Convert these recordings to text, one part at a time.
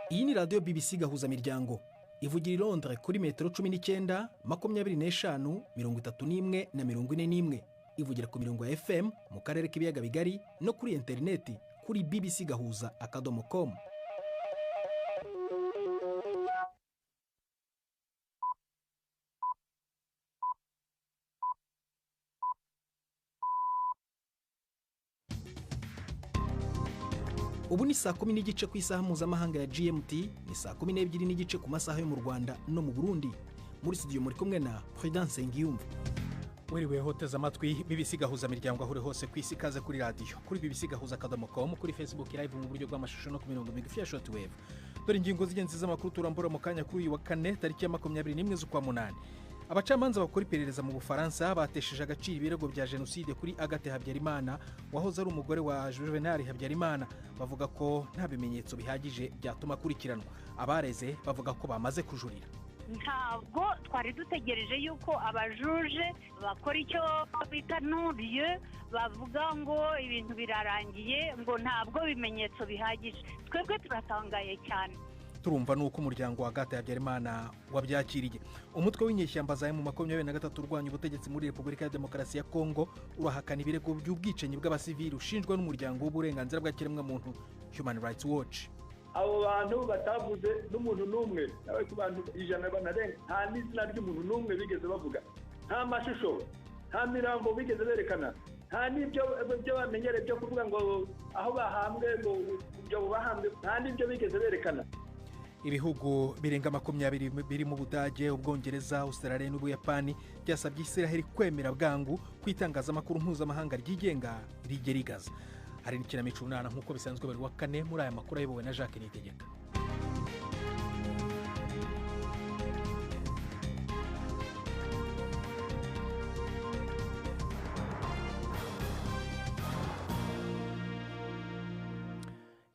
Iyi ni radiyo BBC Gahuzamiryango ivugira i Londres kuri metero 19, 25, 31 na 41. Ivugira ku mirongo ya FM mu karere k'ibiyaga bigari no kuri interineti kuri bbcgahuza.com. Ubu ni saa 10:15 ku isaha mpuzamahanga ya GMT, ni saa 12:15 ku masaha yo mu Rwanda no mu Burundi. Muri studio muri kumwe na Prudence Ngiyumva. Wiriwe hoteza amatwi BBC Gahuzamiryango aho uri hose ku isi, ikaze kuri radiyo, kuri bbcgahuza.com, kuri Facebook live mu buryo bw'amashusho no ku mirongo migufi ya shortwave. Dore ingingo z'ingenzi z'amakuru turambura mu kanya kuri uyu wa kane tariki ya 21 z'ukwa munani. Abacamanza bakora iperereza mu Bufaransa batesheje agaciro ibirego bya jenoside kuri Agathe Habyarimana wahoze ari umugore wa Juvenal Habyarimana, bavuga ko nta bimenyetso bihagije byatuma akurikiranwa. Abareze bavuga ko bamaze kujurira. Ntabwo twari dutegereje yuko abajuje bakora icyo bita nuriye, bavuga ngo ibintu birarangiye, ngo ntabwo bimenyetso bihagije. Twebwe turatangaye cyane. Turumva nuko umuryango wa Agathe Habyarimana wabyakiriye. Umutwe w'inyeshyamba za M23 urwanya ubutegetsi muri Repubulika ya Demokarasi ya Kongo urahakana ibirego by'ubwicanyi bw'abasivili ushinjwa n'umuryango w'uburenganzira bwa kiremwamuntu Human Rights Watch. Abo bantu batavuze n'umuntu n'umwe, nawe ku bantu 100 banarenga, nta n'izina ry'umuntu n'umwe bigeze bavuga, nta mashusho, nta mirambo bigeze berekana, nta n'ibyo byo bamenyereye byo kuvuga ngo aho bahambwe, ngo ibyo bahambwe, nta n'ibyo bigeze berekana. Ibihugu birenga 20 biri mu Budage, Ubwongereza, Australia n'Ubuyapani byasabye Israel kwemera bwangu ku itangazamakuru mpuzamahanga ryigenga rigera Gaza. Hari n'ikinamico urunana nk'uko bisanzwe buri wa kane muri aya makuru ayobowe na Jacques Niyitegeka.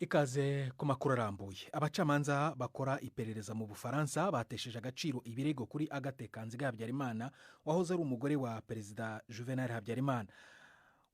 Ikaze ku makuru arambuye. Abacamanza bakora iperereza mu Bufaransa batesheje agaciro ibirego kuri Agathe Kanziga Habyarimana wahoze ari umugore wa Perezida Juvenal Habyarimana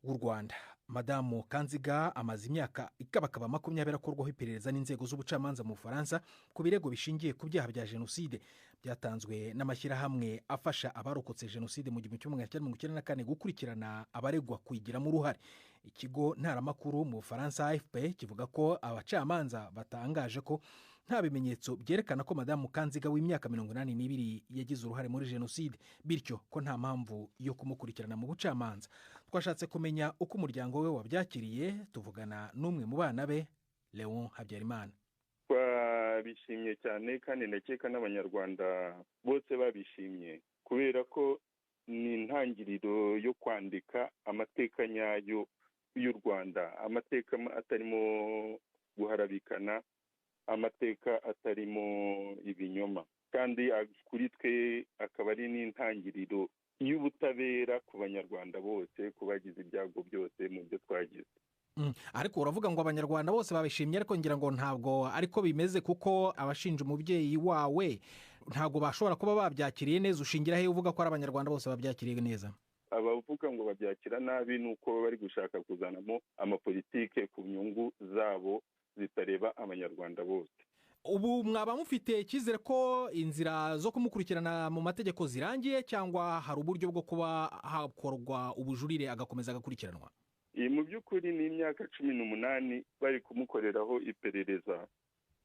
w'u Rwanda. Madamu Kanziga amaze imyaka ikabakaba 20 akorwaho iperereza n'inzego z'ubucamanza mu Bufaransa ku birego bishingiye ku byaha bya jenoside byatanzwe n'amashyirahamwe afasha abarokotse jenoside mu 1994 gukurikirana abaregwa kuyigiramo uruhare. Ikigo ntaramakuru mu Bufaransa AFP kivuga ko abacamanza batangaje ko nta bimenyetso byerekana ko Madamu Kanziga w'imyaka 82 yagize uruhare muri jenoside, bityo ko nta mpamvu yo kumukurikirana mu bucamanza. Twashatse kumenya uko umuryango we wabyakiriye, tuvugana n'umwe mu bana be, Leon Habyarimana. Twabishimye cyane kandi ndakeka n'Abanyarwanda bose babishimye, kubera ko ni intangiriro yo kwandika amateka nyayo y'u Rwanda, amateka atarimo guharabikana, amateka atarimo ibinyoma, kandi kuri twe akaba ari n'intangiriro y'ubutabera ku Banyarwanda bose, ku bagize ibyago byose mu byo twagize. Ariko uravuga ngo Abanyarwanda bose babishimye, ariko ngira ngo ntabwo ariko bimeze, kuko abashinja umubyeyi wawe ntabwo bashobora kuba babyakiriye neza. Ushingira he uvuga ko ari Abanyarwanda bose babyakiriye neza? Abavuga ngo babyakira nabi ni uko bari gushaka kuzanamo amapolitike ku nyungu zabo zitareba Abanyarwanda bose. Ubu mwaba mufite icyizere ko inzira zo kumukurikirana mu mategeko zirangiye, cyangwa hari uburyo bwo kuba hakorwa ubujurire agakomeza agakurikiranwa? Mu by'ukuri ni imyaka 18 bari kumukoreraho iperereza.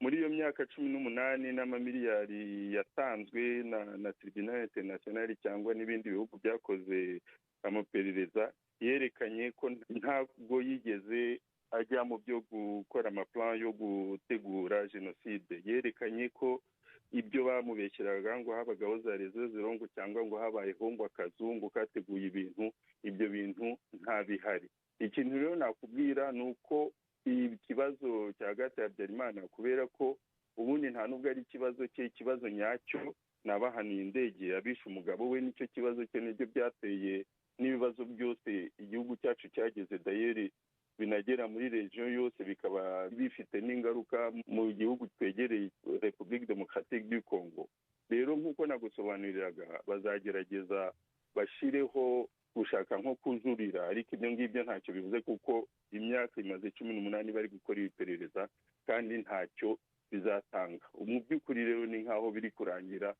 Muri iyo myaka 18 n'amamiliyari yatanzwe na Tribunal International cyangwa n'ibindi bihugu byakoze amaperereza, yerekanye ko ntabwo yigeze ajya mu byo gukora amaplan yo gutegura jenoside. Yerekanye ko ibyo bamubeshyeraga ngo habagaho za rezo zirongo cyangwa ngo habayeho ngo akazungu kateguye ibintu, ibyo bintu nta bihari. Ikintu rero nakubwira ni uko ikibazo cya Agathe Habyarimana, kubera ko ubundi nta nubwo ari ikibazo cye, ikibazo nyacyo nabahanuye indege abishe umugabo we, nicyo kibazo cye, nibyo byateye n'ibibazo byose igihugu cyacu cyageze dayeri binagera muri region yose, bikaba bifite n'ingaruka mu gihugu twegereye République Démocratique du Congo. Rero nk'uko nagusobanuriraga, bazagerageza Bashireho gushaka nko kujurira, ariko ibyo ngibyo ntacyo bivuze, kuko imyaka imaze 18 bari gukora iperereza kandi ntacyo bizatanga. Mu by'ukuri rero ni nk'aho biri kurangira,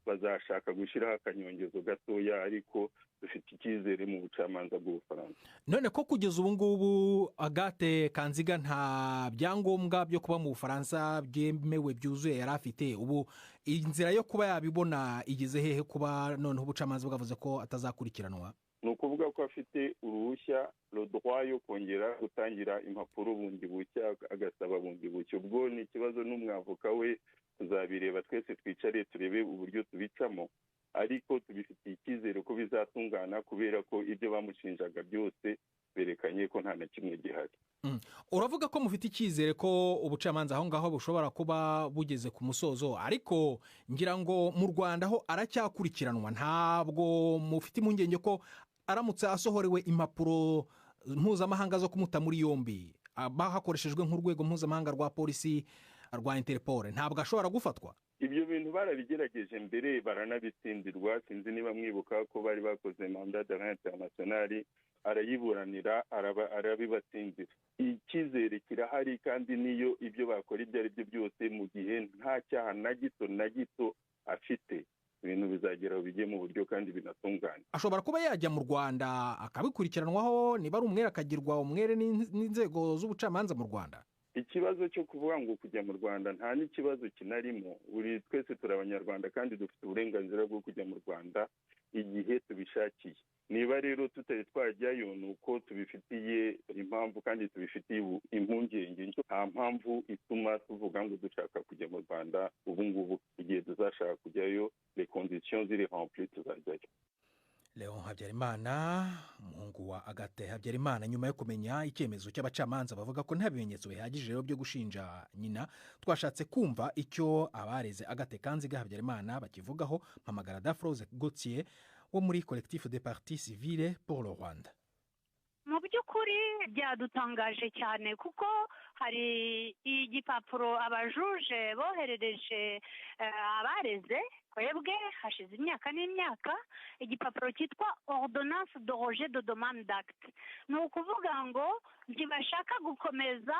bazashaka gushyiraho akanyongezo gatoya, ariko dufite icyizere mu bucamanza bw'Ubufaransa. None ko kugeza ubu ngubu Agathe Kanziga nta byangombwa byo kuba mu Bufaransa byemewe byuzuye yari afite, ubu inzira yo kuba yabibona igeze hehe, kuba noneho ubucamanza bwavuze ko atazakurikiranwa? Ni ukuvuga ko afite uruhushya, le droit yo kongera gutangira impapuro bundi bushya, agasaba bundi bushya. Ubwo ni ikibazo n'umwavoka we, tuzabireba twese, twicare turebe uburyo tubicamo, ariko tubifitiye icyizere ko bizatungana, kubera ko ibyo bamushinjaga byose berekanye ko nta na kimwe gihari. Uravuga ko mufite icyizere ko ubucamanza aho ngaho bushobora kuba bugeze ku musozo, ariko ngira ngo mu Rwanda ho aracyakurikiranwa. Ntabwo mufite impungenge ko aramutse asohorewe impapuro mpuzamahanga zo kumuta muri yombi hakoreshejwe nk'urwego mpuzamahanga rwa polisi rwa Interpol, ntabwo ashobora gufatwa? Ibyo bintu barabigerageje mbere, baranabitsindirwa. Sinzi niba mwibuka ko bari bakoze mandat d'arrêt international, arayiburanira, arabibatsindira. Icyizere kirahari, kandi niyo ibyo bakora ibyo ari byo byose, mu gihe nta cyaha na gito na gito afite, ibintu bizageraho bijye mu buryo kandi binatunganye. Ashobora kuba yajya mu Rwanda akabikurikiranwaho, niba ari umwere akagirwa umwere n'inzego z'ubucamanza mu Rwanda? Ikibazo cyo kuvuga ngo kujya mu Rwanda nta n'ikibazo kinarimo. Buri twese turi Abanyarwanda kandi dufite uburenganzira bwo kujya mu Rwanda igihe tubishakiye. Niba rero tutari twajyayo, ni uko tubifitiye impamvu kandi tubifitiye impungenge. Nta mpamvu ituma tuvuga ngo dushaka kujya mu Rwanda ubu ngubu. Igihe tuzashaka kujyayo, les conditions ziri remplies, tuzajyayo. Leon Habyarimana, umuhungu wa Agathe Habyarimana, nyuma yo kumenya icyemezo cy'abacamanza bavuga ko nta bimenyetso bihagije rero byo gushinja nyina, twashatse kumva icyo abareze Agathe Kanziga Habyarimana bakivugaho, mpamagara Daphrose Gauthier wo muri Collectif des Parties Civiles pour le Rwanda. Mu by'ukuri byadutangaje cyane, kuko hari igipapuro abajuje boherereje abareze twebwe hashize imyaka n'imyaka, igipapuro cyitwa ordonnance de rejet de demande d'acte. Ni ukuvuga ngo ntibashaka gukomeza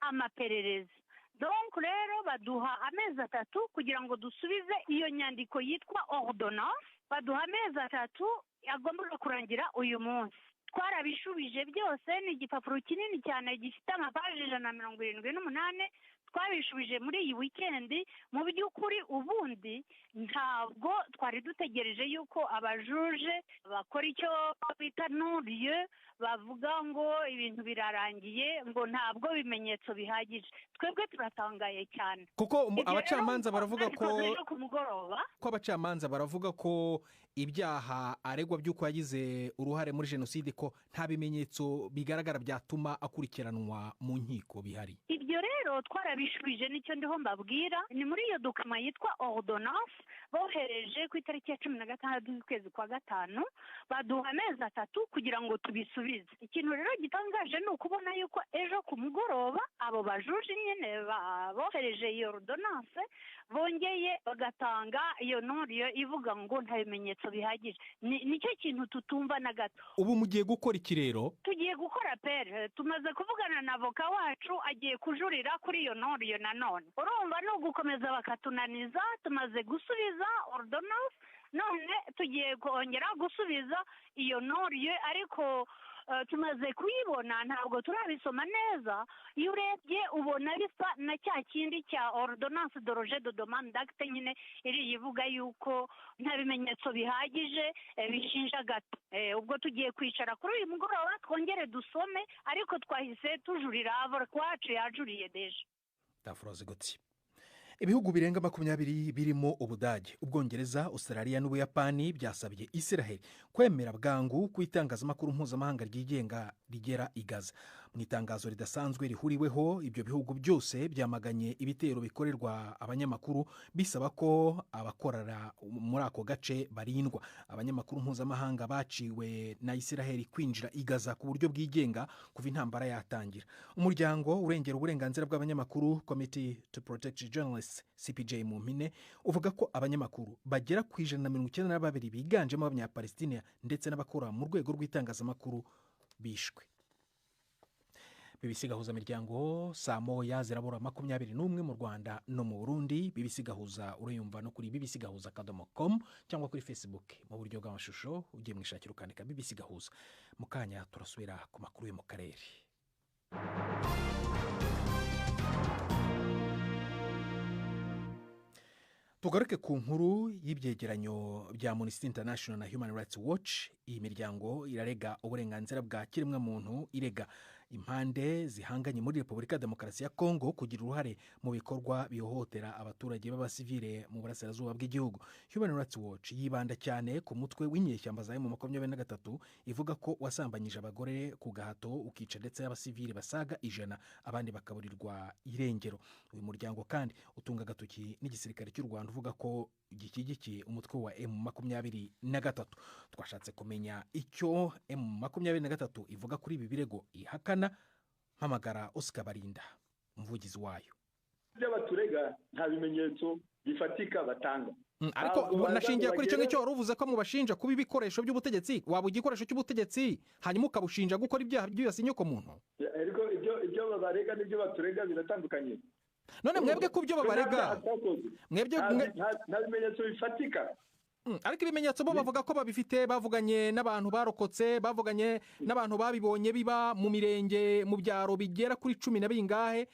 amaperereza. Donc rero baduha amezi 3 kugira ngo dusubize iyo nyandiko yitwa ordonnance. Baduha amezi 3 agomba kurangira uyu munsi. Twarabishubije byose. Ni igipapuro kinini cyane gifite amapaji 178. Twabishubije muri iyi wikendi. Mu by'ukuri ubundi ntabwo twari dutegereje yuko abajuje bakora icyo bita non-lieu, bavuga ngo ibintu birarangiye, ngo ntabwo bimenyetso bihagije. Twebwe turatangaye cyane. Kuko abacamanza baravuga ko ku mugoroba ko abacamanza baravuga ko ibyaha aregwa by'uko yagize uruhare muri jenoside, ko nta bimenyetso bigaragara byatuma akurikiranwa mu nkiko bihari. Ibyo rero twarabishubije, nicyo ndiho mbabwira. Ni muri iyo document yitwa ordonnance bohereje ku itariki ya 16 z'ukwezi kwa gatanu, baduha amezi 3 kugira ngo tubisubize. Ikintu rero gitangaje ni ukubona yuko ejo ku mugoroba abo bajuje nyine bohereje iyo ordonnance bongeye bagatanga iyo non-lieu ivuga ngo nta bimenyetso bihagije. Nicyo kintu tutumva na gato. Ubu mugiye gukora iki rero? Tugiye gukora appel. Tumaze kuvugana na avoka wacu, agiye kujurira kuri iyo non-lieu nanone. Urumva ni ugukomeza bakatunaniza. Tumaze gusubiza ordonnance, none tugiye kongera gusubiza iyo non-lieu, ariko tumaze kuyibona ntabwo turabisoma neza. Iyo urebye ubona bisa na cya kindi cya ordonnance de rejet de demande d'acte nyine, iri ivuga yuko nta bimenyetso bihagije bishinja gato. Ubwo tugiye kwicara kuri uyu mugoroba twongere dusome, ariko twahise tujurira, avoka wacu yajuriye déjà. Daphrose Gauthier. Ibihugu birenga 20 birimo Ubudage, Ubwongereza, Australia n'Ubuyapani byasabye Israel kwemera bwangu ku itangazamakuru mpuzamahanga ryigenga. Rigera i Gaza. Mu itangazo ridasanzwe rihuriweho, ibyo bihugu byose byamaganye ibitero bikorerwa abanyamakuru, bisaba ko abakorera muri ako gace barindwa. Abanyamakuru mpuzamahanga baciwe na Isiraheli kwinjira i Gaza ku buryo bwigenga kuva intambara yatangira. Umuryango urengera uburenganzira bw'abanyamakuru, Committee to Protect Journalists, CPJ mu mpine, uvuga ko abanyamakuru bagera ku 192 biganjemo Abanyapalestina ndetse n'abakora mu rwego rw'itangazamakuru bishwe. BBC Gahuza Miryango, saa 1 zirabura 21 mu Rwanda no mu Burundi. BBC Gahuza urayumva no kuri bbcgahuza.com cyangwa kuri Facebook mu buryo bw'amashusho. Ugiye mu ishakiro ukandika BBC Gahuza. Mu kanya turasubira ku makuru yo mu karere. Tugaruke ku nkuru y'ibyegeranyo bya Amnesty International na Human Rights Watch. Iyi miryango irarega uburenganzira bwa kiremwamuntu, irega impande zihanganye muri Repubulika ya Demokarasi ya Kongo kugira uruhare mu bikorwa bihohotera abaturage b'abasivile mu burasirazuba bw'igihugu. Human Rights Watch yibanda cyane ku mutwe w'inyeshyamba za M23, ivuga ko wasambanyije abagore ku gahato, ukica ndetse abasivile basaga 100, abandi bakaburirwa irengero. Uyu muryango kandi utunga agatoki n'igisirikare cy'u Rwanda, uvuga ko gishyigikiye umutwe wa M23. Twashatse kumenya icyo M23 ivuga kuri ibi birego ihakana. Mpamagara Oscar Barinda, umuvugizi wayo. Ibyo baturega nta bimenyetso bifatika batanga. Ariko nashingiye kuri icyo ngicyo wari uvuze ko mubashinja kuba ibikoresho by'ubutegetsi. Waba igikoresho cy'ubutegetsi hanyuma ukabushinja gukora ibyaha byibasiye inyokomuntu? Ariko ibyo babarega n'ibyo baturega biratandukanye. None mwebwe ku byo babarega, mwebwe nta bimenyetso bifatika. Ariko ibimenyetso bo bavuga ko babifite. Bavuganye n'abantu barokotse, bavuganye n'abantu babibonye biba mu mirenge, mu byaro bigera kuri 10 na bingahe,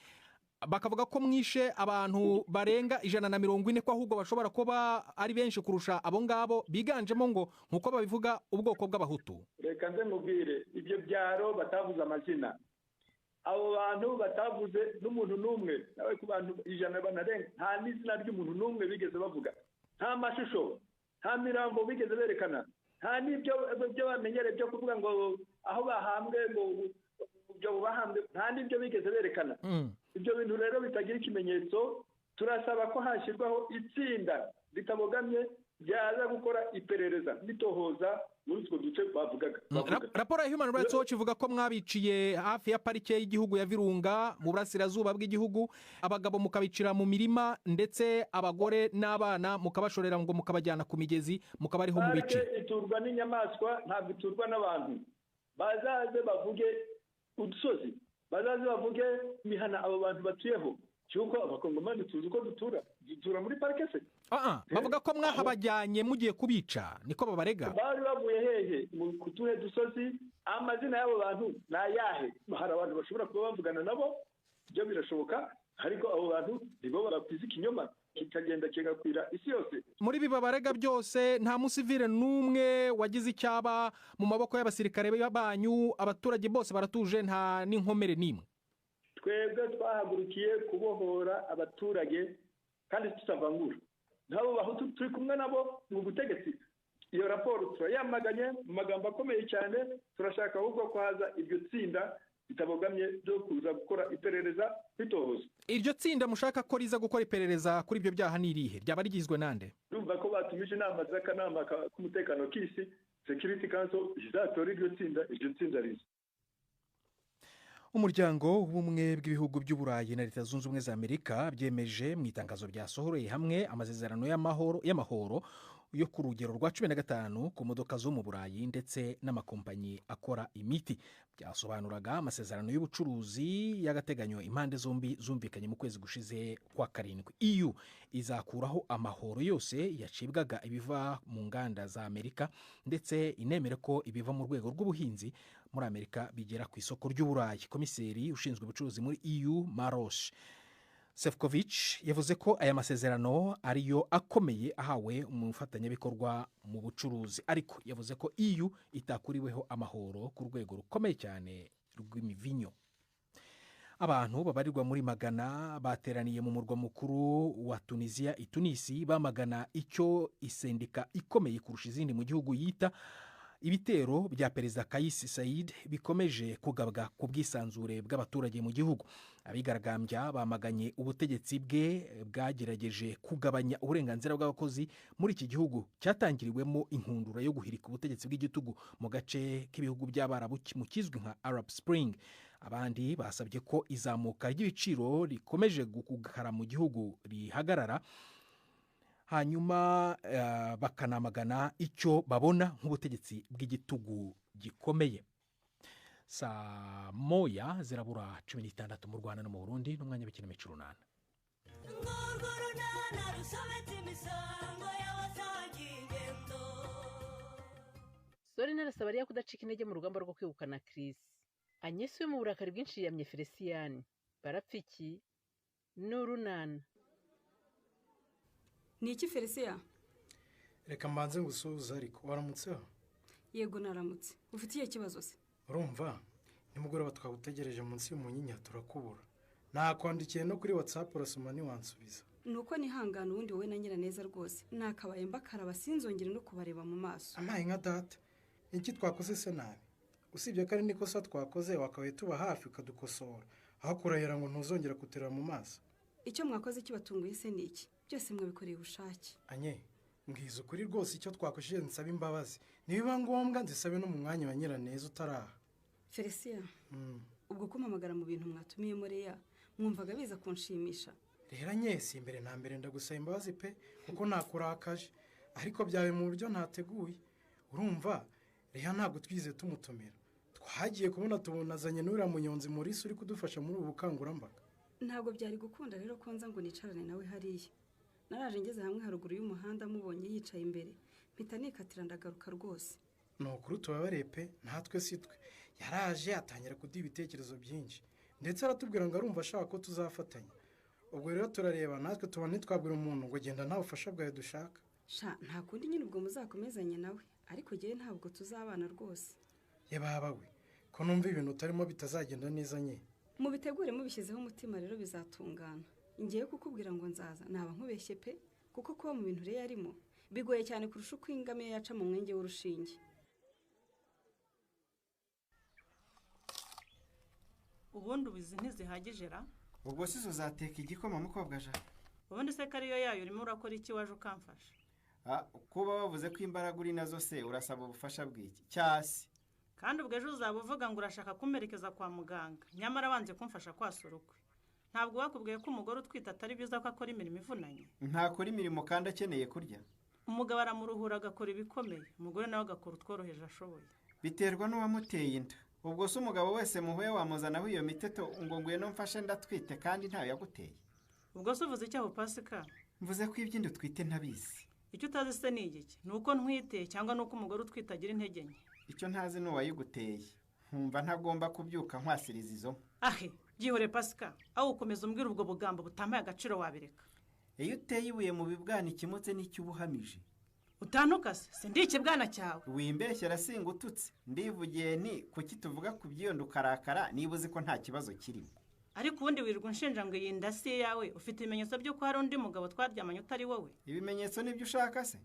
bakavuga ko mwishe abantu barenga 140, ko ahubwo bashobora kuba ari benshi kurusha abo ngabo, biganjemo ngo nkuko babivuga ubwoko bw'Abahutu. Reka nze mubwire, ibyo byaro batavuze amazina, abo bantu batavuze n'umuntu n'umwe, nawe ku bantu 100 banarenga nta n'izina ry'umuntu n'umwe bigeze bavuga, nta mashusho, nta mirambo bigeze berekana, nta n'ibyo byo bamenyere byo kuvuga ngo aho bahambwe, ngo ibyo bahambwe, nta n'ibyo bigeze berekana. Ibyo bintu rero bitagira ikimenyetso. Turasaba ko hashyirwaho itsinda ritabogamye ryaza gukora iperereza n'itohoza muri utwo duce bavugaga. Raporo ya Human Rights Watch ivuga ko mwabiciye hafi ya parike y'igihugu ya Virunga mu burasirazuba bw'igihugu, abagabo mukabicira mu mirima, ndetse abagore n'abana mukabashorera ngo mukabajyana ku migezi, mukabariho mu bice. Parike iturwa n'inyamaswa, ntabwo iturwa n'abantu. Bazaze bavuge udusozi, bazaze bavuge imihana abo bantu batuyeho, cyuko Abakongomani tuzi uko dutura, dutura muri parike se? Bavuga ko mwahabajyanye mugiye kubica, niko babarega. Bari bavuye hehe? Ku tuhe dusozi? Amazina y'abo bantu ni ayahe? Hari abantu bashobora kuba bavugana nabo, ibyo birashoboka, ariko abo bantu nibo bakwiza ikinyoma kikagenda kigakwira isi yose. Muri ibi babarega byose nta musivile n'umwe wagize icyaba mu maboko y'abasirikare banyu. Abaturage bose baratuje, nta n'inkomere n'imwe. Twebwe twahagurukiye kubohora abaturage kandi tutavangura. Nabo Bahutu turi kumwe nabo mu butegetsi. Iyo raporo turayamaganye mu magambo akomeye cyane. Turashaka ahubwo ko haza iryo tsinda ritabogamye ryo kuza gukora iperereza ritohoza. Iryo tsinda mushaka ko riza gukora iperereza kuri ibyo byaha ni irihe? Ryaba rigizwe nande? Urumva ko batumije inama z'akanama k'umutekano k'isi, Security Council, izatora iryo tsinda, iryo tsinda riza. Umuryango w'Ubumwe bw'Ibihugu by'Uburayi na Leta Zunze Ubumwe za Amerika byemeje mu itangazo ryasohoreye hamwe amasezerano y'amahoro yo ku rugero rwa 15 ku modoka zo mu Burayi ndetse n'amakompanyi akora imiti. Byasobanuraga amasezerano y'ubucuruzi y'agateganyo impande zombi zumvikanye mu kwezi gushize kwa karindwi. EU izakuraho amahoro yose yacibwaga ibiva mu nganda za Amerika, ndetse inemere ko ibiva mu rwego rw'ubuhinzi muri Amerika bigera ku isoko ry'Uburayi. Komiseri ushinzwe ubucuruzi muri EU, Maroš Sefcovic, yavuze ko aya masezerano ariyo akomeye ahawe umufatanyabikorwa mu bucuruzi, ariko yavuze ko EU itakuriweho amahoro ku rwego rukomeye cyane rw'imivinyo. Abantu babarirwa muri magana bateraniye mu murwa mukuru wa Tunisia, i Tunisi, bamagana icyo isendika ikomeye kurusha izindi mu gihugu yita Ibitero bya Perezida Kais Saied bikomeje kugabwa ku bwisanzure bw'abaturage mu gihugu. Abigaragambya bamaganye ubutegetsi bwe bwagerageje kugabanya uburenganzira bw'abakozi muri iki gihugu cyatangiriwemo inkundura yo guhirika ubutegetsi bw'igitugu mu gace k'ibihugu by'Abarabu mu kizwi nka Arab Spring. Abandi basabye ko izamuka ry'ibiciro rikomeje gukara mu gihugu rihagarara, hanyuma bakanamagana icyo babona nk'ubutegetsi bw'igitugu gikomeye. 12:56 mu Rwanda no mu Burundi, n'umwanya w'ikinamico Urunana. Sorina arasaba Ariya kudacika intege mu rugamba rwo kwegukana Chris. Agnes we mu burakari bwinshi yamye Felicien. Barapfa iki? Ni Urunana. Ni iki, Felicien? Reka mbanze ngusuhuze, ariko waramutseho? Yego, naramutse. Ufite ikihe kibazo se? Urumva, nimugoroba twagutegereje munsi y'umunyinya turakubura. Nakwandikiye no kuri WhatsApp urasoma ntiwansubiza. Ni uko nihangana, ubundi wowe na Nyiraneza rwose nakabaye mbakaraba sinzongere no kubareba mu maso. Amaye nka data, iki twakoze se nabi? Usibye ko ari n'ikosa twakoze, wakabaye tuba hafi ukadukosora aho kurahira ngo ntuzongera kutureba mu maso. Icyo mwakoze kibatunguye se ni iki? Byose mwabikoreye ubushake. Anye, mbwiza ukuri rwose icyo twakojeje nsaba imbabazi, nibiba ngombwa nzisabe no mu mwanya wa Nyiraneza utaraha. Felicien, ubwo kumpamagara mu bintu mwatumiyemo Leya mwumvaga biza kunshimisha? Rero Agnes, imbere na mbere ndagusaba imbabazi pe, kuko nakurakaje, ariko byawe mu buryo ntateguye. Urumva, Leya ntabwo twize tumutumira, twagiye kubona tubonazanye n'uriya munyonzi Maurice uri kudufasha muri ubu bukangurambaga. Ntabwo byari gukunda rero ko nza ngo nicarane nawe hariya. Naraje ngeze hamwe haruguru y'umuhanda mubonye yicaye imbere, mpita nikatira ndagaruka rwose. Ni ukuri tubabareye pe, natwe si twe. Yaraje atangira kuduha ibitekerezo byinshi, ndetse aratubwira ngo arumva ashaka ko tuzafatanya. Ubwo rero turareba natwe tubona ntitwabwira umuntu ngo genda nta bufasha bwawe dushaka. Sha, nta kundi nyine, ubwo muzakomezanye nawe, ariko jyewe ntabwo tuzabana rwose. Ye baba we, ko numva ibintu utarimo bitazagenda neza nye. Mubitegure mubishyizeho umutima rero bizatungana. Ngiye kukubwira ngo nzaza naba nkubeshye pe, kuko kuba mu bintu rero arimo bigoye cyane kurusha uko ingamiya yaca mu mwenge w'urushinge. Ubundi ubizi ntizihagije ra? Ubwo si uzateka igikoma, mukobwa ja? Ubundi se kariyo yayo urimo urakora iki waje ukamfasha? Kuba wavuze ko imbaraga uri nazo se urasaba ubufasha bw'iki cyasi? Kandi ubwo ejo uzaba uvuga ngo urashaka kumperekeza kwa muganga, nyamara wanze kumfasha kwasura ukwe. Ntabwo bakubwiye ko umugore utwite atari byiza ko akora imirimo ivunanye? Ntakora imirimo kandi akeneye kurya. Umugabo aramuruhura agakora ibikomeye, umugore nawe agakora utworoheje ashoboye. Biterwa n'uwamuteye inda. Ubwo se umugabo wese muhuye wamuzanaho iyo miteto ngo ngwino mfashe ndatwite kandi ntayo yaguteye? Ubwo se uvuze icyaho, Pasika? Mvuze ko iby'inda utwite ntabizi. Icyo utazi se ni igiki? Ni uko ntwite cyangwa ni uko umugore utwite agira intege nke? Icyo ntazi ni uwayiguteye, nkumva ntagomba kubyuka nkwasiriza izo. Ahe, byihore Pasika, aho ukomeza umbwira ubwo bugambo butamaye agaciro wabireka. Iyo uteye ibuye mu bibwana ikimutse n'icyo ubuhamije. Utantuka se, sindi ikibwana cyawe. Wimbeshyera singututse, ndivugiye nti kuki tuvuga ku by'iyo ukarakara niba uzi ko nta kibazo kirimo. Ariko ubundi wirirwa unshinja ngo iyi nda si iyawe, ufite ibimenyetso by'uko hari undi mugabo twaryamanye utari wowe? Ibimenyetso nibyo ushaka se?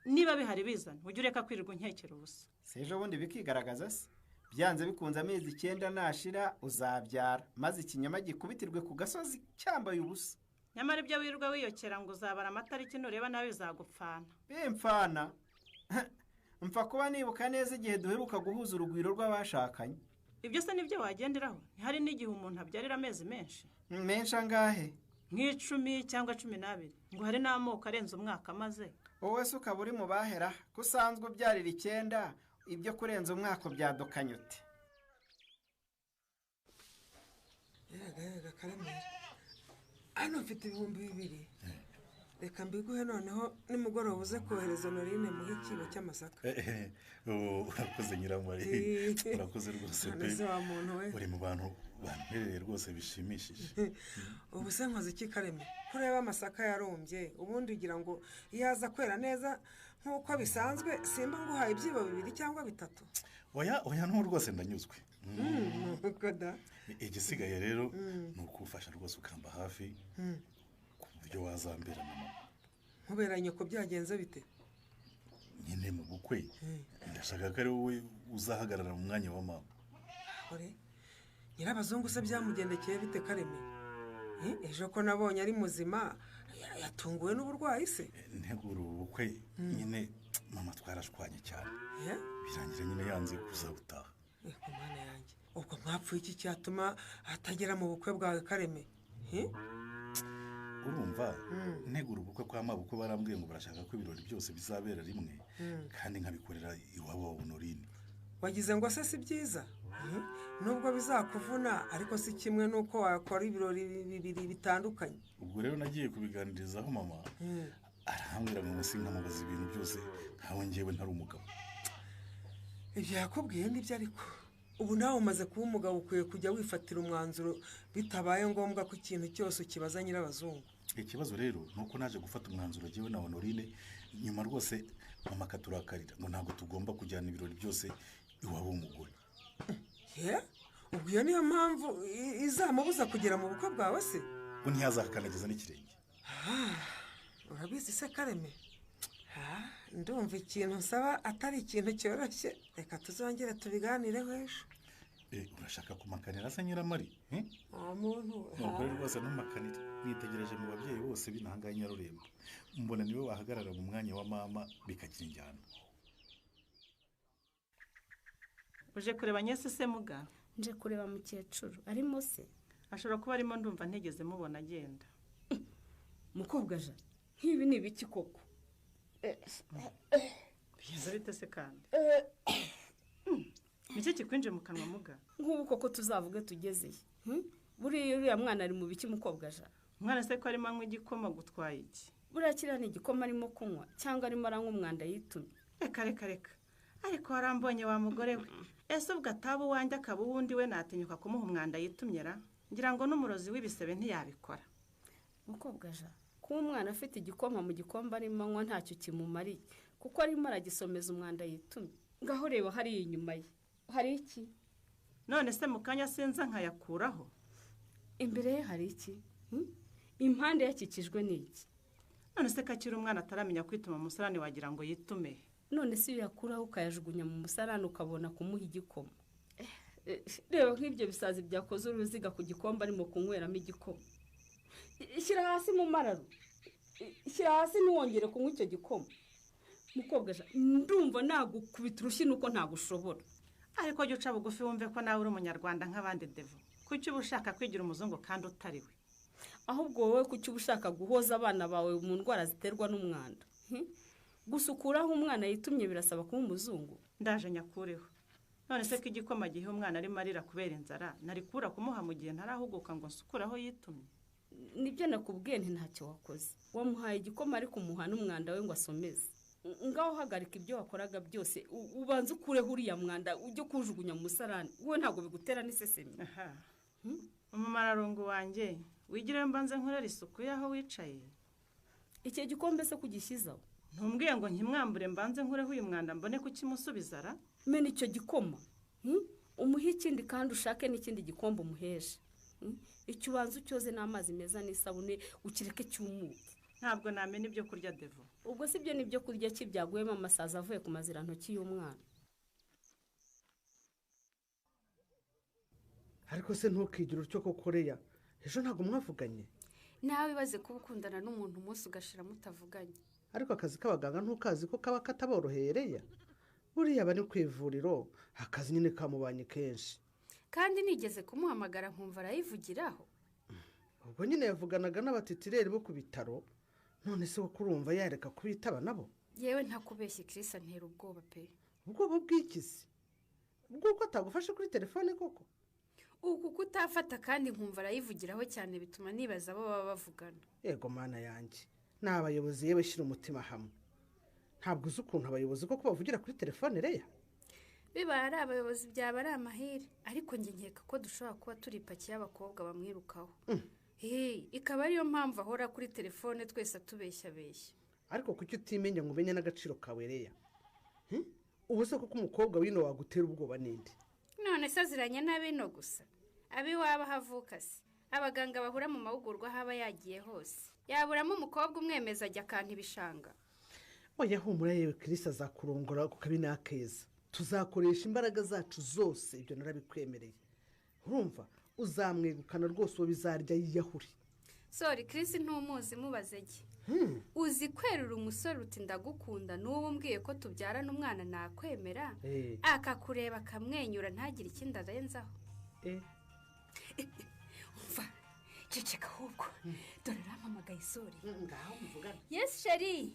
Niba bihari bizana, ujye ureka kwirirwa unkekera ubusa. Se ejo bundi bikigaragaza se? Byanze bikunze amezi 9 nashira uzabyara, maze ikinyoma gikubitirwe ku gasozi cyambaye ubusa. Nyamara ibyo wirirwa wiyokera ngo uzabara amatariki nureba nabi bizagupfana. Bimfana? Mfa kuba nibuka neza igihe duheruka guhuza urugwiro rw'abashakanye. Ibyo se nibyo wagenderaho? Ntihari n'igihe umuntu abyarira amezi menshi. Menshi angahe? Nk'icumi cyangwa 12. Ngo hari n'amoko arenze umwaka amaze. Wowe se ukaba uri mu bahera ko usanzwe ubyarira 9, ibyo kurenza umwaka byadukanye ute? Yega Karemera, hano mfite 2000, reka mbiguhe noneho nimugoroba uze kohereza Honorine muhe ikibo cy'amasaka. Urakoze Nyiramari, urakoze rwose pe, uri mu bantu bampereye rwose bishimishije. Ubu se nkoze iki Kareme? Kureba amasaka yarumbye, ubundi ugira ngo iyo aza kwera neza nk'uko bisanzwe simba nguhaye ibyibo 2 cyangwa 3. Oya oya, n'ubu rwose ndanyuzwe. Igisigaye rero ni ukufasha rwose ukamba hafi ku buryo wazambera mama. Nkubera nyoko byagenze bite? Nyine mu bukwe ndashaka ko ari wowe uzahagarara mu mwanya wa mama. Ore nyirabazungu se byamugendekeye bite Kareme? Ejo ko nabonye ari muzima yatunguwe n'uburwayi se? Ntegura ubukwe nyine mama twarashwanye cyane. Birangira nyine yanze kuzabutaha. Eko mana yanjye, ubwo mwapfuye iki cyatuma atagera mu bukwe bwawe Kareme? Urumva ntegura ubukwe kwa mabukwe barambwiye ngo barashaka ko ibirori byose bizabera rimwe kandi nkabikorera iwabo wa Honorine. Wagize ngo se si byiza? Nubwo bizakuvuna ariko si kimwe nuko wakora ibirori bibiri bitandukanye. Ubwo rero nagiye kubiganirizaho mama arambwira ngo sinkamubaza ibintu byose nkaho ngewe ntari umugabo. Ibyo yakubwiye nibyo, ariko ubu nawe umaze kuba umugabo ukwiye kujya wifatira umwanzuro bitabaye ngombwa ko ikintu cyose ukibaza nyirabazungu. Ikibazo rero nuko naje gufata umwanzuro jyewe na Honorine nyuma rwose mama akaturakarira ngo ntabwo tugomba kujyana ibirori byose iwabo w'umugore. Ubwo iyo niyo mpamvu izamubuza kugera mu bukwe bwawe se? Ngo ntiyazakandagiza n'ikirenge. Urabizi se Kareme? Ndumva ikintu nsaba atari ikintu cyoroshye, reka tuzongere tubiganireho ejo. Urashaka kumakanira se Nyiramari? Muntu nukuri rwose ntumakanire. Nitegereje mu babyeyi bose b'intanga y'Inyarurembo mbona niwe wahagarara mu mwanya wa mama bikagira injyana. Uje kureba Nyese se muga? Nje kureba mukecuru. Arimo se? Ashobora kuba arimo, ndumva ntegeze mubona agenda. Mukobwa ja, nk'ibi ni ibiki koko? Bigenze bite se kandi? Nicyo kikwinje mu kanwa muga? Nk'ubu koko tuzavuge tugezeye. Buriya uriya mwana ari mu biki mukobwa ja? Umwana se ko arimo anywa igikoma gutwaye iki? Buriya kiriya ni igikoma arimo kunywa cyangwa arimo aranywa umwanda yitumye? Reka reka reka. Ariko warambonye wa mugore we. Ese ubwo ataba uwanjye akaba uwundi we natinyuka kumuha umwanda yitumye ra? Ngira ngo n'umurozi w'ibisebe ntiyabikora. Mukobwa ja, kuba umwana afite igikoma mu gikombe arimo anywa ntacyo kimumariye kuko arimo aragisomeza umwanda yitumye. Ngaho reba hariya inyuma ye hari iki? None se mu kanya sinza nkayakuraho? Imbere ye hari iki? Impande yakikijwe n'iki? None se kakiri umwana ataramenya kwituma mu musarani wagira ngo yitume? None se iyo yakuraho ukayajugunya mu musarani ukabona kumuha igikoma? Reba nk'ibyo bisazi byakoze uruziga ku gikombe arimo kunyweramo igikoma. Shyira hasi mu mararo, shyira hasi ntiwongere kunywa icyo gikoma. Mukobwa ndumva nagukubita urushyi nuko ntagushobora. Ariko jya uca bugufi wumve ko nawe uri umunyarwanda nk'abandi devo. Kuki uba ushaka kwigira umuzungu kandi utari we? Ahubwo wowe kuki uba ushaka guhoza abana bawe mu ndwara ziterwa n'umwanda? Gusukuraho umwana yitumye birasaba kuba umuzungu? Ndaje nyakureho. None se ko igikoma gihe umwana arimo arira kubera inzara narikura kumuha mu gihe ntarahuguka ngo nsukuraho yitumye? Nibyo nakubwiye nti ntacyo wakoze. Wamuhaye igikoma ariko umuha n'umwanda we ngo asomeze. Ngaho hagarika ibyo wakoraga byose ubanze ukureho uriya mwanda ujye kujugunya mu musarani. Wowe ntabwo bigutera n'isesemi. Umumararungu wanjye wigire mbanze nkorera isuku y'aho wicaye. Icyo gikombe se kugishyizaho? Ntumbwiye ngo nkimwambure mbanze nkureho uyu mwanda mbone kukimusubiza ra? Mena icyo gikoma umuhe ikindi kandi ushake n'ikindi gikombe umuheshe. Icyo ubanza ucyoze n'amazi meza n'isabune ukireke cyumuke. Ntabwo namena ibyo kurya devo. Ubwo si byo nibyo kurya kibyaguyemo amasazi avuye ku mazirantoki y'umwana. Ariko se ntukigire utyo koko Leya, ejo ntabwo mwavuganye? Nawe ibaze kuba ukundana n'umuntu umunsi ugashira mutavuganye. Ariko akazi k'abaganga ntukazi ko kaba kataboroheye Leya? Buriya bari ku ivuriro akazi nyine kamubanye kenshi. Kandi nigeze kumuhamagara nkumva arayivugiraho. Ubwo nyine yavuganaga n'abatitireri bo ku bitaro, none se ko urumva yareka kubitaba nabo? Yewe ntakubeshye Chris antera ubwoba pe. Ubwoba bw'iki se? Bw'uko atagufashe kuri telefone koko? Uku kutafata kandi nkumva arayivugiraho cyane bituma nibaza abo baba bavugana. Yego mana yanjye, ni abayobozi yewe shyira umutima hamwe. Ntabwo uzi ukuntu abayobozi koko bavugira kuri telefone Leya? Bibaye ari abayobozi byaba ari amahire, ariko njye nkeka ko dushobora kuba turi ipaki y'abakobwa bamwirukaho. Ikaba ariyo mpamvu ahora kuri telefone twese atubeshyabeshya. Ariko kuki utimenya ngo umenye n'agaciro kawe Leya? Ubu se koko umukobwa wino wagutera ubwoba ninde? None se aziranye n'abino gusa? Abiwaba havuka se? Abaganga bahura mu mahugurwa haba yagiye hose. Yaburamo umukobwa umwemeza ajya akanka ibishanga. Oya humura yewe, Kirisi azakurongora ku kabi n'akeza. Tuzakoresha imbaraga zacu zose, ibyo narabikwemereye. Urumva uzamwegukana rwose, uwo bizarya yiyahure. Sori, Kirisi ntumuzi, mubaze ge. Uzi kwerura umusore uti ndagukunda, n'uwo umbwiye ko tubyarana umwana nakwemera, akakureba akamwenyura ntagire ikindi arenzaho. Umva, ceceka ahubwo, dore arampamagaye. Sori. Ngaho muvugane. Yes chéri.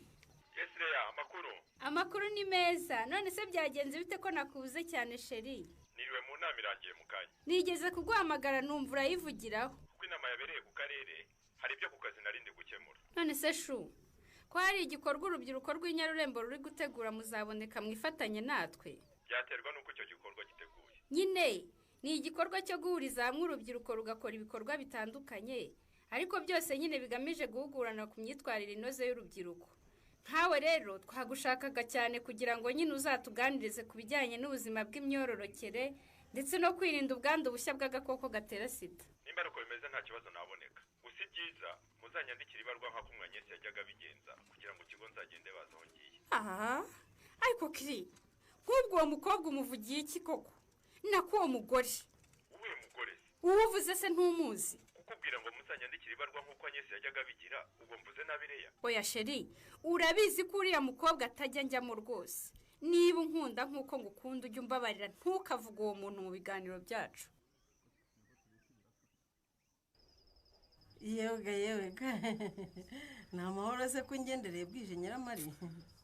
Yes Leya, amakuru? Amakuru ni meza. None se byagenze bite ko nakubuze cyane, chéri? Niriwe mu nama, irangiye mu kanya. Nigeze kuguhamagara numva urayivugiraho. Kuko inama yabereye ku karere, hari ibyo ku kazi narindi gukemura. None se chou, ko hari igikorwa urubyiruko rw'inyarurembo ruri gutegura, muzaboneka mwifatanye natwe? Byaterwa n'uko icyo gikorwa giteguye. Nyine ni igikorwa cyo guhuriza hamwe urubyiruko rugakora ibikorwa bitandukanye, ariko byose nyine bigamije guhugurana ku myitwarire inoze y'urubyiruko. Nkawe rero twagushakaga cyane kugira ngo nyine uzatuganirize ku bijyanye n'ubuzima bw'imyororokere ndetse no kwirinda ubwandu bushya bw'agakoko gatera sida. Nimba ari uko bimeze, nta kibazo, naboneka. Gusa ibyiza muzanyandikire ibarwa nka kumwe Agnès yajyaga abigenza, kugira ngo ikigo nzagende bazi aho ngiye. Aha, ariko kiri nk'ubwo uwo mukobwa umuvugiye iki koko? Nako uwo mugore. Uwuhe mugore se? Uwo uvuze se ntumuzi? Kukubwira ngo muzanyandikire ibarwa nk'uko Agnès yajyaga abigira, ubwo mvuze nabi Leya? Oya chéri, urabizi ko uriya mukobwa atajya njyamo rwose. Niba unkunda nk'uko ngukunda, ujya umbabarira ntukavuge uwo muntu mu biganiro byacu. Yewe yewe, ni amahoro se ko ngendereye bwije, Nyiramari?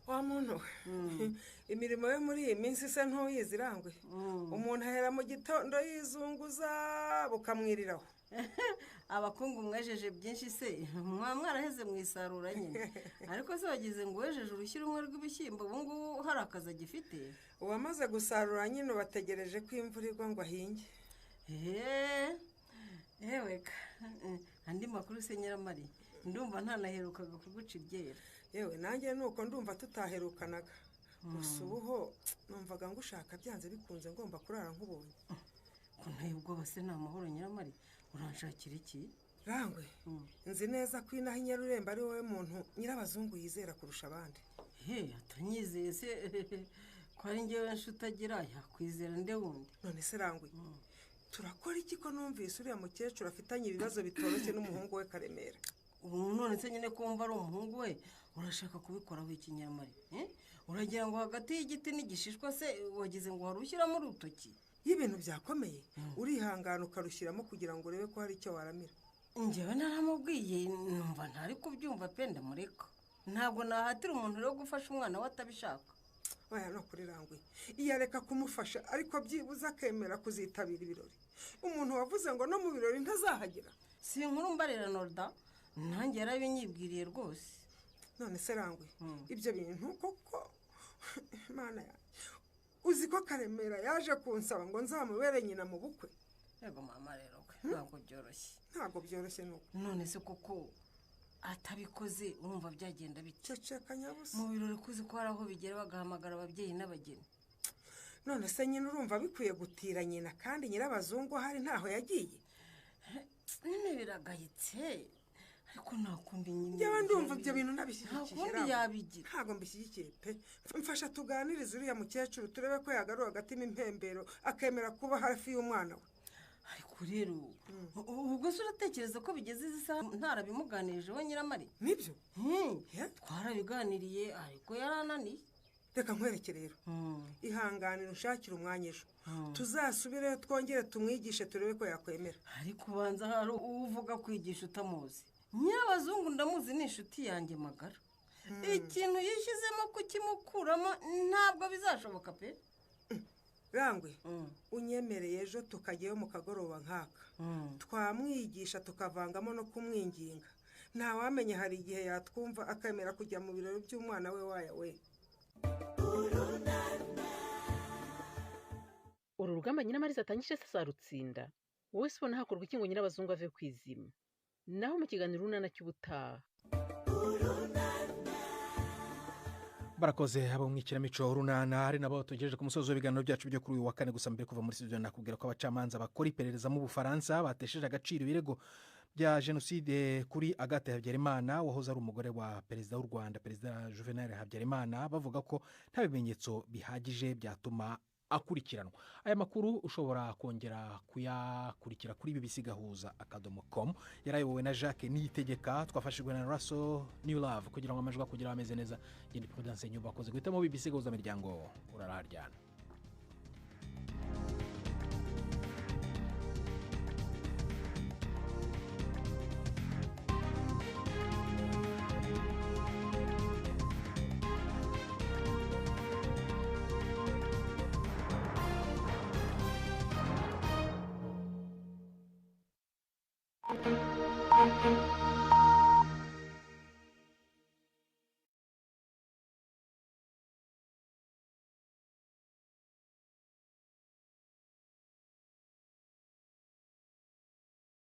Wa muntu we, imirimo yo muri iyi minsi se ntuyizi irangwe? Umuntu ahera mu gitondo yizunguza bukamwiriraho. Abakungu mwejeje byinshi se, mwaba mwaraheze mu isarura nyine. Ariko se wagize ngo wejeje urushyi rumwe rw'ibishyimbo ubu ngubu hari akazi agifite? Uwamaze gusarura nyine bategereje ko imvura igwa ngo ahinge. Yewe, andi makuru se, Nyiramari? Ndumva ntanaherukaga kuguca iryera. Yewe, nanjye nuko, ndumva tutaherukanaga. Gusa ubu ho numvaga ngushaka byanze bikunze, ngomba kurara nkubonye. Ko nteye ubwoba se, ni amahoro, Nyiramari? Uranshakira iki? Rangwe, nzi neza ko inaha inyarurembo ari wowe muntu nyirabazungu yizera kurusha abandi. He, atanyizeye se ko ari ngewe nshuti agira, yakwizera nde wundi? None se Rangwe, turakora iki ko numvise uriya mukecuru afitanye ibibazo bitoroshye n'umuhungu we Karemera? Ubu none se nyine kumva ari umuhungu we, urashaka kubikoraho iki, Nyiramari? Uragira ngo hagati y'igiti n'igishishwa se wagize ngo wari ushyiramo urutoki? Iyo ibintu byakomeye urihangana ukarushyiramo kugira ngo urebe ko hari icyo waramira. Njyewe naramubwiye numva ntari kubyumva pe, ndamureka. Ntabwo nahatira umuntu rero gufasha umwana we atabishaka. Oya, no kuri Rangwe, iyo areka kumufasha ariko byibuze akemera kuzitabira ibirori. Umuntu wavuze ngo no mu birori ntazahagera. Si inkuru mbarira Norda, nanjye yarabinyibwiriye rwose. None se Rangwe, ibyo bintu koko, Imana yanjye, uzi ko Karemera yaje kunsaba ngo nzamubere nyina mu bukwe? Yego mama, rero ntabwo byoroshye. Ntabwo byoroshye nuko. None se koko atabikoze urumva byagenda bite? Ceceka nyabusa. Mu birori kuzi ko hari aho bigera bagahamagara ababyeyi n'abageni. None se nyine urumva bikwiye gutira nyina kandi nyirabazungu ahari ntaho yagiye? Nyine biragayitse, ariko nta kundi nyine. Njyewe ndumva ibyo bintu ntabishyigikiye. Nta kundi yabigira. Ntabwo mbishyigikiye pe. Mfasha tuganirize uriya mukecuru, turebe ko yagarura agatima impembero akemera kuba hafi y'umwana we. Ariko rero ubwo se uratekereza ko bigeze izi saha ntarabimuganirije we, Nyiramari? Nibyo. Twarabiganiriye ariko yarananiye. Reka nkwereke rero, ihanganire unshakire umwanya ejo tuzasubireyo twongere tumwigishe, turebe ko yakwemera. Ariko ubanza hari uvuga kwigisha utamuzi. Nyirabazungu ndamuzi, ni inshuti yanjye magara. Ikintu yishyizemo kukimukuramo ntabwo bizashoboka pe. Rangwe, unyemereye ejo tukajyayo mu kagoroba nk'aka, twamwigisha tukavangamo no kumwinginga. Ntawamenya, hari igihe yatwumva akemera kujya mu birori by'umwana we waya we. Uru rugamba Nyiramariza atangije se azarutsinda? Wowe se ubona hakorwa iki ngo nyirabazungu ave ku izima? Naho mu kiganiro Urunana cy'ubutaha. Barakoze abo mu ikinamico Urunana, ari nabo tugejeje ku musozo w'ibiganiro byacu byo kuri uyu wa kane. Gusa mbere kuva muri studio nakubwira ko abacamanza bakora iperereza mu Bufaransa batesheje agaciro ibirego bya jenoside kuri Agathe Habyarimana wahoze ari umugore wa perezida w'u Rwanda, Perezida Juvenal Habyarimana, bavuga ko nta bimenyetso bihagije byatuma akurikiranwa. Aya makuru ushobora kongera kuyakurikira kuri bbcgahuza.com. Yarayobowe na Jacques Niyitegeka, twafashijwe na Raso New Love kugira ngo amajwi akugeraho ameze neza. Genda Prudence Nyubakoze guhitamo BBC Gahuza Miryango, uraraharyana. Thank you.